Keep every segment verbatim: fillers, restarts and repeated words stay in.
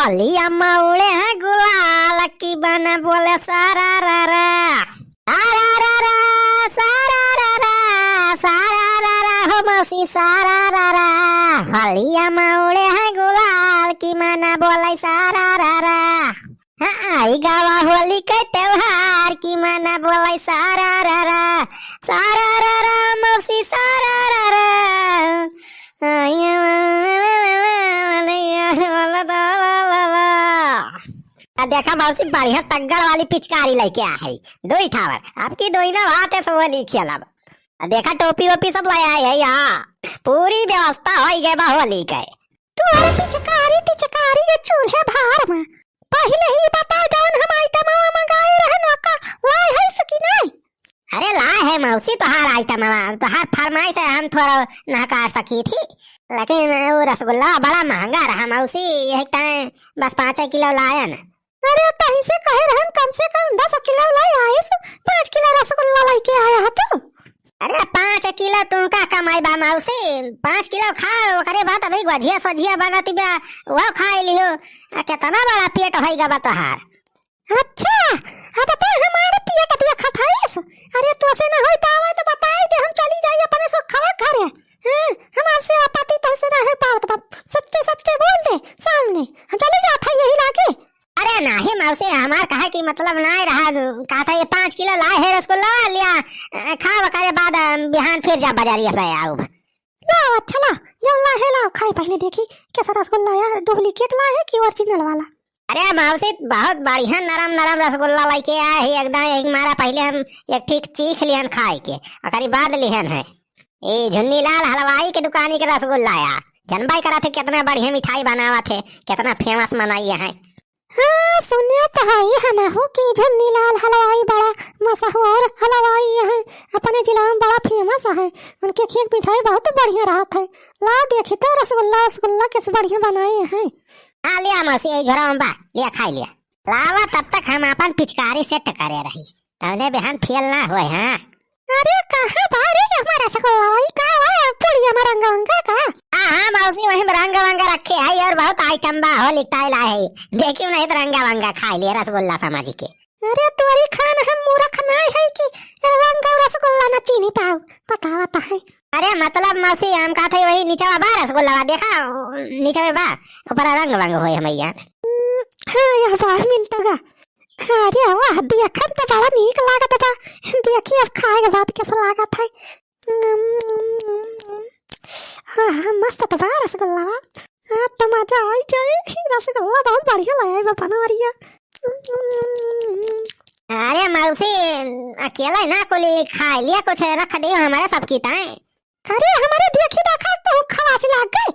होलिया मा उड़े हैं गुलाल की मन बोले सारा रा रा। सारा रा रा, सारा रा रा, सारा रा रा, हो मौसी सारा रा रा। होलिया मा उड़े हैं गुलाल की मन बोले सारा रा रा। हाँ, आई गवा होली के त्योहार की मन बोले सारा रा रा, सारा रा रा, मौसी सारा रा रा। अब देखा मौसी बढ़िया तगड़ वाली पिचकारी लइके आ है, दुई ठावर। अब की दुई ना बात है, सो होली खेलब। अब देखा टोपी वोपी सब ले आए है यहाँ, पूरी व्यवस्था होइ गए बा होली के। तू अरे पिचकारी टिचकारी के चूल्हे भार में पहिले ही बता, जवन हम आइटमवा मंगाए रहन, ओका लाए है सो कि नहीं? अरे लाए है मौसी तोहार आइटमवा, तोहार फरमाइश है, हम थोड़ा नकार सकी थी, लेकिन वो रसगुल्ला बड़ा महंगा रहा मौसी, यही टाइम बस पाँच किलो लायन। अरे तही से कहे रहन, कम से कम दस किलो लाए आए सो, पाँच किलो रसगुल्ला लेके आया है तू। अरे पाँच किलो तुमका कमाई बा मौसी, पाँच किलो खाओ, ओकरे बाद अभी गोझिया सोझिया बनत बा, वो खाए लियो। आ, कितना बड़ा पेट होई गवा तोहार। अच्छा, अब तो हमारे पेट देखत हईस। अरे तोसे ना होई पावे तो बताई दे, हम चली जाई अपने सोखवा घरे। हाँ, हमार सेवा पाती तोसे ना हो पावत बा। सच्चे सच्चे बोल दे सामने, हम चली जात है यही लागे। अरे नाही मौसी, हमार कहे की मतलब नाही रहा, कहा था ये पाँच किलो लाए है रसगुल्ला, लिया, अ, खाओ, ओकरे बाद, अ, बिहान फिर जा बाजारिया से आओ। लाओ, अच्छा लाओ, जौन लाए है लाओ, खाई पहिले देखी, कैसा रसगुल्ला है, duplicate लाए है कि original वाला? अरे मौसी, बहुत बढ़िया नरम नरम रसगुल्ला लेके आए है एकदम, एक मारा पहिले हम एक ठीक चीख लिहन खाए के, ओकरी बाद लिहन है। ए झुन्नी लाल हलवाई के दुकानी के रसगुल्ला या, जनबाई करत है कितना बढ़िया मिठाई बनावत है, कितना famous मनई है। हाँ, सुने तो हई हमहू कि झुन्नी लाल हलवाई बड़ा मशहूर हलवाई है, अपने जिला में बड़ा famous है, उनके खीर मिठाई बहुत बढ़िया रहत है। ला देखी तो रसगुल्ला, रसगुल्ला कैसे बढ़िया बनाए हैं। हाँ, लिया मौसी, यही घरा में बा, लिया खाई लिया। लावा, तब तक हम अपन पिचकारी set करे रही, तौले बिहान fail ना होए, हाँ। अरे, कहाँ बा रे हमार रसगुल्ला? ई का बा? पुड़िया में रंग वंग का? हाँ, हाँ, मौसी, वही में रंग वंग रखे है और बहुत item बा, होली ताई लाए है। देखियो नहीं तो रंग वंग खाए लिए रसगुल्ला समझ के। अरे, तोरी खान हम मूर्ख नाय है कि रंग और रसगुल्ला न चीनी पाओ, बतावत है। अरे, मतलब मौसी, हम कहत है वही नीचे बा रसगुल्ला, देखा, नीचे बा, ऊपर रंग वंग होए हमैया। हम्म, हाँ, यह बार मिलता गा। अरे वाह, देखन त बड़ा नीक लागत बा। देखी अब खाए के बाद कैसा लागत है। हाँ, हाँ, मस्त त बा रसगुल्ला बा। हाँ, त मजा आई जाए। रसगुल्ला बहुत बढ़िया लाए बा बनवरिया। अरे मौसी, अकेला ना कोली खाए लिया, कुछ रख दियो हमारे सबकी ताए। अरे, हमारे देखी देखा तो खवासी लाग गए।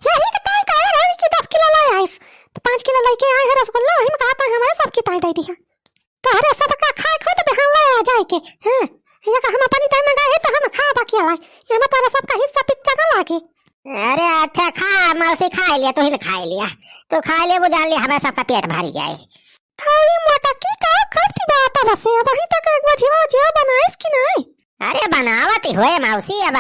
यही के ताई कहे रही कि दस किलो ले आइस, तो पाँच किलो लेके आए हैं रसगुल्ला, वही में कहा था हमारे सबकी ताई दे दिया। तो अरे, सबका खाए खुद बिहान ले आ जाए के। हाँ, ये का हम अपनी ताई में गए तो हम खा बाकी लाई, ये में तोरा सबका हिस्सा पिक्चर ना लागे। अरे अच्छा, खा मौसी, खाए लिया, तू ही ना खाए लिया, तू खाए लिया, वो जान लिया, हमारे सबका पेट भर जाए। अरे मोटकी, का करती बात है बसे, अबही तक एक बार झिवा झिवा बनाइस कि नहीं? अरे बनावत ही होए मौसी, अब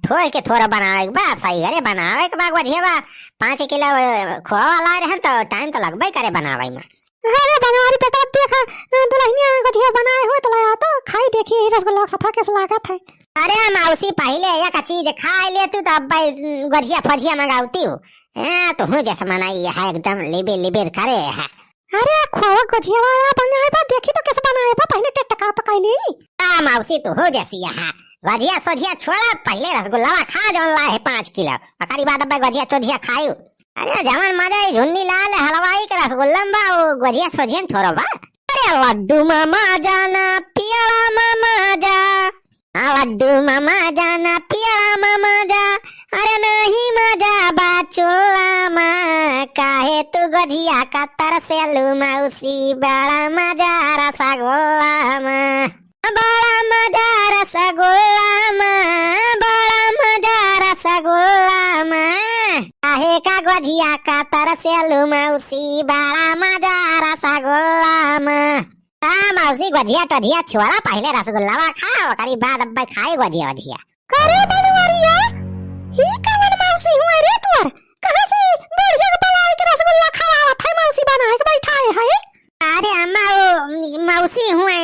थोड़ के थोड़ा बनावे के बा, सही घरे बनावे के बा गोझिया बा। पाँच किलो, अ, खोआ वाला रहन तो time तो लगबे करे बनावे में। अरे बनवारी बेटा, अब देखा, अ, दुल्हनिया गोझिया बनाए हुए तो लाया तो खाई देखी यही रसगुल्ला के साथ कैसे लागत है। अरे मौसी, पहले एक चीज खाए ले तू तो अब भाई गोझिया फोझिया मंगावती हूँ। हाँ, तो हूँ जैसे मनाई है एकदम लिबिर लिबिर करे है। अरे, खोआ गोझिया वाला बनाए बा, देखी तो कैसे बनाए बा, पहले टेटका तो कइली। आ, मौसी, तू हो जैसी यहाँ। गोझिया सोझिया छोड़ा, पहले रसगुल्ला खा, जौन लाए है पाँच किलो। ओकरी बाद अब गोझिया सोझिया खायू। अरे, जवन मजा ई झुन्नी लाल हलवाई के रसगुल्ला में बा, वो गोझिया सोझिया में थोड़ो बा। अरे, लड्डू मामा जाना, पियला मामा जा। आ लड्डू मामा जाना, पियला मामा जा, अरे नाही मजा बा चुल्ला मा, काहे तू गोझिया का तरसेलू मौसी, बड़ा मजा रसगुल्ला मा, बड़ा मजा रसगुल्ला मा, बड़ा मजा रसगुल्ला मा, काहे का गोझिया का तरसेलू मौसी, बड़ा मजा रसगुल्ला मा। आ मौसी, गोझिया टोझिया छोड़ा, पहिले रसगुल्लावा खा, ओकरी बाद अब्बे खाए गोझिया ओझिया। करे बनवरिया, ई कवन मौसी हुआ रे तोर? कहाँ से बढ़िया के बलाई के रसगुल्ला खवावत है हुए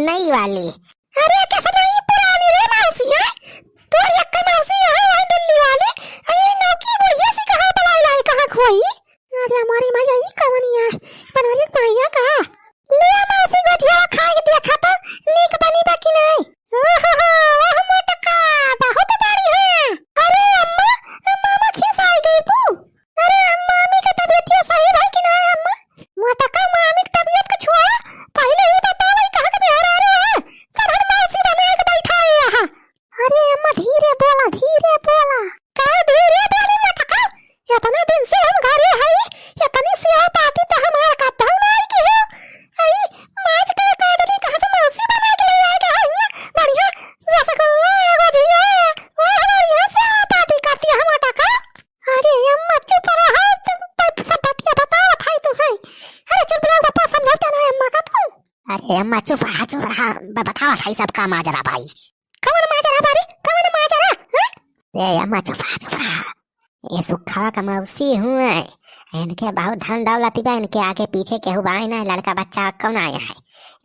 नई वाली। अरे, कैसे नई पुरानी रे मौसी है? तोर यक्का मौसी यहाँ, वही दिल्ली वाली। अरे, नौकी बुढ़िया सी कहाँ बलाई लाई, कहाँ खोई? अरे, हमारी माई, ई कवनी है? बनवारी माइया का? ले मौसी, गोझिया खाए के देखा तो, नीक बनी बा कि नहीं? ओहो, वाह मोटका, बहुत बड़ी है। अरे अम्मा, मामा खिस आई गई बू। अरे अम्मा, मामी के तबीयत ये सही है कि नहीं अम्मा? मोटका, मामी के तबीयत के छोड़ा, पहले ही बताओ, ई कहाँ के मेहरारू है? कब हम मौसी बना के बैठा है यहाँ? अरे अम्मा, धीरे बोला, धीरे बोला। का धीरे बोली मोटका? इतने दिन से हम घरे हई, इतनी सेवा पाती तो हमार कतहु ना आई की हो। आई, माज के काजली कहाँ से मौसी बना के ले आए के हइया? बढ़िया रसगुल्ला, गोझिया, वाह, बढ़िया सेवा पाती करती है मोटका। अरे अम्मा चुप रहो, तुम प-, सब बतिया बतावत है तू है। अरे चुप रहो, बता समझाते ना अम्मा का तू। अरे अम्मा चुप रहा, चुप रहा, ब-, बतावत है सबका माजरा भाई। कवन माजरा बारी? कवन माजरा? हैं? ए अम्मा चुप रहा, चुप रहा। ये सुखवा का मौसी हुए, इनके बहुत धन दौलत बा, इनके आगे पीछे केहू बाय ना, लड़का बच्चा कौन आया है?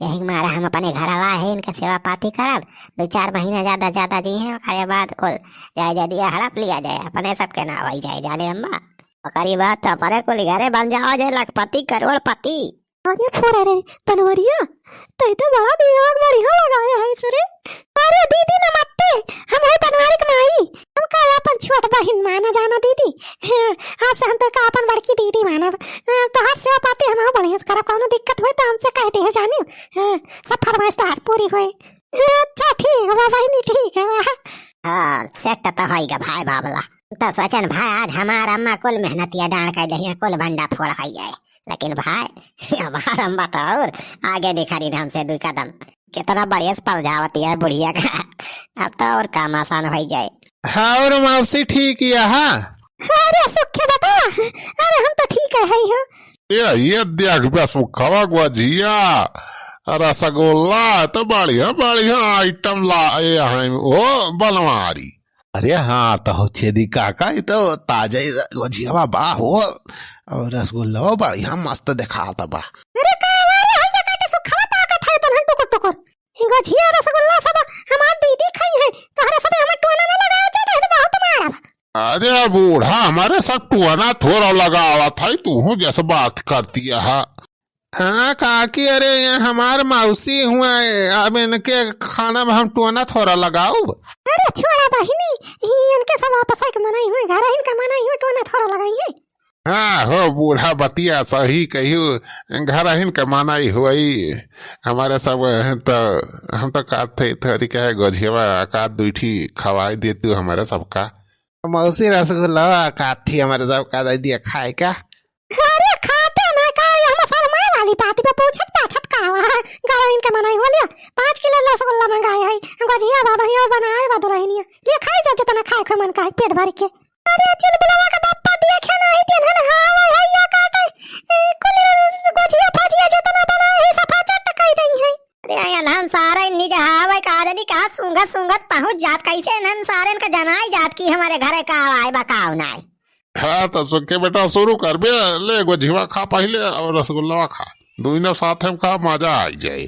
यही मारा हम अपने घर आवा है, इनका सेवा पाती करब, दो चार महीना ज्यादा ज्यादा जी हैं, ओकरे बाद कुल जाए जाए दिया हड़प लिया जाए, अपने सबके नाव आई जाए, जाने अम्मा। ओकरी बाद तो अपने कुल घरे बन जाओ जाए लखपति करोड़पति। अरे फोरा रे बनवरिया, तै तो बड़ा दिमाग बढ़िया लगाए है सरे। अरे दीदी नमस्ते, हम है बनवारी के माई। हम का अपन छोट बहिन माना जाना दीदी। हाँ, आज से हम तो का अपन बड़की दीदी मानब। हाँ, तोहार सेवा पाती हम बढ़िया से करब, कौनो दिक्कत होए तो हमसे कह दे हो जानी। हाँ, सब फरमाइश तोहार पूरी होए। अच्छा ठीक बा बहिनी, ठीक है बा। हाँ, सेट तो होई गा भाई बाबला। तो सोचन भाई आज हमार अम्मा कुल मेहनतिया डांड कर दहिया, कुल भंडा फोड़ होई जाए। लेकिन भाई, हमार अम्मा तो और आगे दिखा रही हमसे दो कदम। कितना बढ़िया से पल जावत है बुढ़िया का। अब तो और काम आसान हो जाए। हाँ, और मौसी ठीक है, हाँ? अरे सुखे बेटा, अरे हम तो ठीक है, है हो। ये, ये देख बे सुखवा, गोझिया, रसगुल्ला, तो बढ़िया, बढ़िया आइटम लाए हैं ओ बनवारी। अरे हाँ, तो हो छेदी काका, ई तो ताजा ही र-, गोझियावा बा हो, और रसगुल्लावा बढ़िया मस्त देखात बा। अरे का हुआ रे, हैया काटे सुखवा ताकत है तनहन टुकुर टुकुर। ई गोझिया रसगुल्ला सब हमार दीदी खाई है, तोहरे सब हमर टोना ना लगावे चाहे, नहीं तो बहुत मारब। अरे बूढ़ा, हमारे सब टोना थोड़ा लगावत है, तू हूँ जैसे बात करती है। हाँ काकी, अरे ये हमार मौसी हुआ है, अब इनके खाना में हम टोना थोड़ा लगाउब। अरे छोड़ा बहिनी, ई इनके सब आपस के मनाई हुए, घर इनका मनाई हुए, टोना थोड़ा लगाई है। हाँ हो बूढ़ा, बतिया सही कहियो, घर इनका मनाई हुई, हमारे सब तो, हम तो काथे थोड़ी कहे गोझियावा का दुइठी खवाई दे तू हमारे सबका। मौसी रसगुल्ला काथी हमारे सबका दे दिया खाए का। अरे खाते ना का, ये हम शर्माए वाली बात पे पूछत पाछत का हुआ है? गरइन के मनाई हुआ लिया, पाँच किलो रसगुल्ला मंगाए है, गोझिया बा भैया बनाए बा दुल्हनिया, ले खाई जा जितना खाए को मन का है पेट भर के। अरे चुलबुलवा का बापा दिया खाना है तेन हन हाँ वो है या काटे, ए, कुल गोझिया फाजिया जितना बनाए है सफा चट कई दई है। अरे आया नाम सारा निज हावे का जनी कहाँ सूंघत सूंघत पहुँच जात, कैसे नन सारे इनका जनाई जात की हमारे घरे का आए बा का नाई। हाँ तो सुखे बेटा शुरू कर बे, ले गोझिया खा पहले और रसगुल्ला खा, दोनों साथ में खा मजा आई जाए।